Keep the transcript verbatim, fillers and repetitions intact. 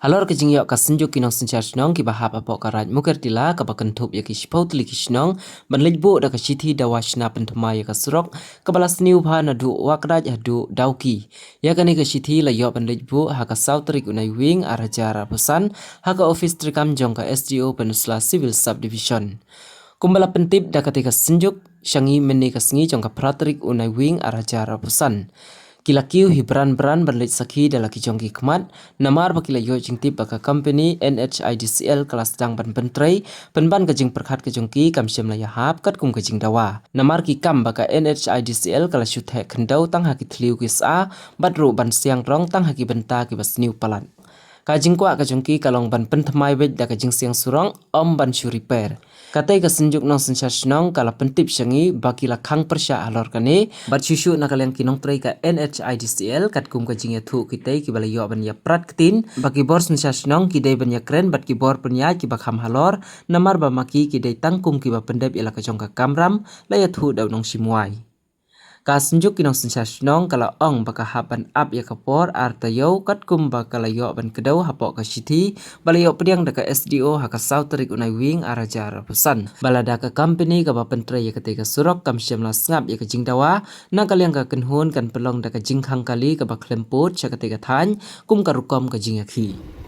Halor ka jingïoh ka Synjuk ki nongsynshar shnong kiba hap hapoh ka Raid Mukertila kaba kynthup ïa ki shiphew tylli ki shnong ban leit buh da ka shithi dawa shna pynthymmai ïa ka surok kaba la sniew bha naduh Wakdait haduh Dawki. Ïa kane ka shithi la ïoh ban leit buh ha ka saw tarik u Naiwieng ar hajar arphew san ha ka ophis treikam jong ka S D O Peninsula Civil Subdivision. Kumba la pyntip da katei ka Synjuk sha ngi mynne ka sngi jong ka phra tarik u Naiwieng ar hajar arphew san. Ki la kiew hi bran bran ban leit sakhi da la ki jong ki khmat, namar ba ki la ïoh jingtip ba ka company N H I D C L ka la sdang ban pyntrei pynban ka jingpyrkhat ka jong ki kam shym la ïahap katkum ka jingdawa. Namar ki kam ba ka N H I D C L ka la shu theh khyndew tang ha ki thliew ki sha bad ruh ban siang rong tang ha ki bynta kiba sniew palat. Ka jingkwah ka jong ki ka long ban pynthymmai beit da ka jingsiang surok, ym ban shu repair. Katei ka Synjuk nongsynshar shnong ka la pyntip sha ngi ba ki la khang pyrshah halor kane, bad shuh shuh na ka liang ki nongtrei ka N H I D C L katkum ka jingïathuh kitei kiba la ïoh ban ïaprat ktien ba ki bor synshar shnong ki dei ban ïakren bad ki bor pynïaid kiba kham halor, namar ba ma ki ki dei tang kum kiba pyndep ïa la ka jong ka kamram, la ïathuh da u nongshimwai. Ka Synjuk ki nongsynshar shnong ka la ong ba ka hap ban ap ïa ka por ar taïew katkum ba ka la ïoh ban kdew hapoh ka shithi ba la ïoh pdiang da ka S D O ha ka saw tarik u Naiwieng ar hajar arphew san. Ba lada ka company kaba pyntrei ïa katei ka surok kam shym la sngap ïa ka jingdawa, na ka liang ka kynhun kan pynlong da ka jingkhang kali kaba khlem pud sha katei ka thaiñ kum ka rukom ka jingïakhih.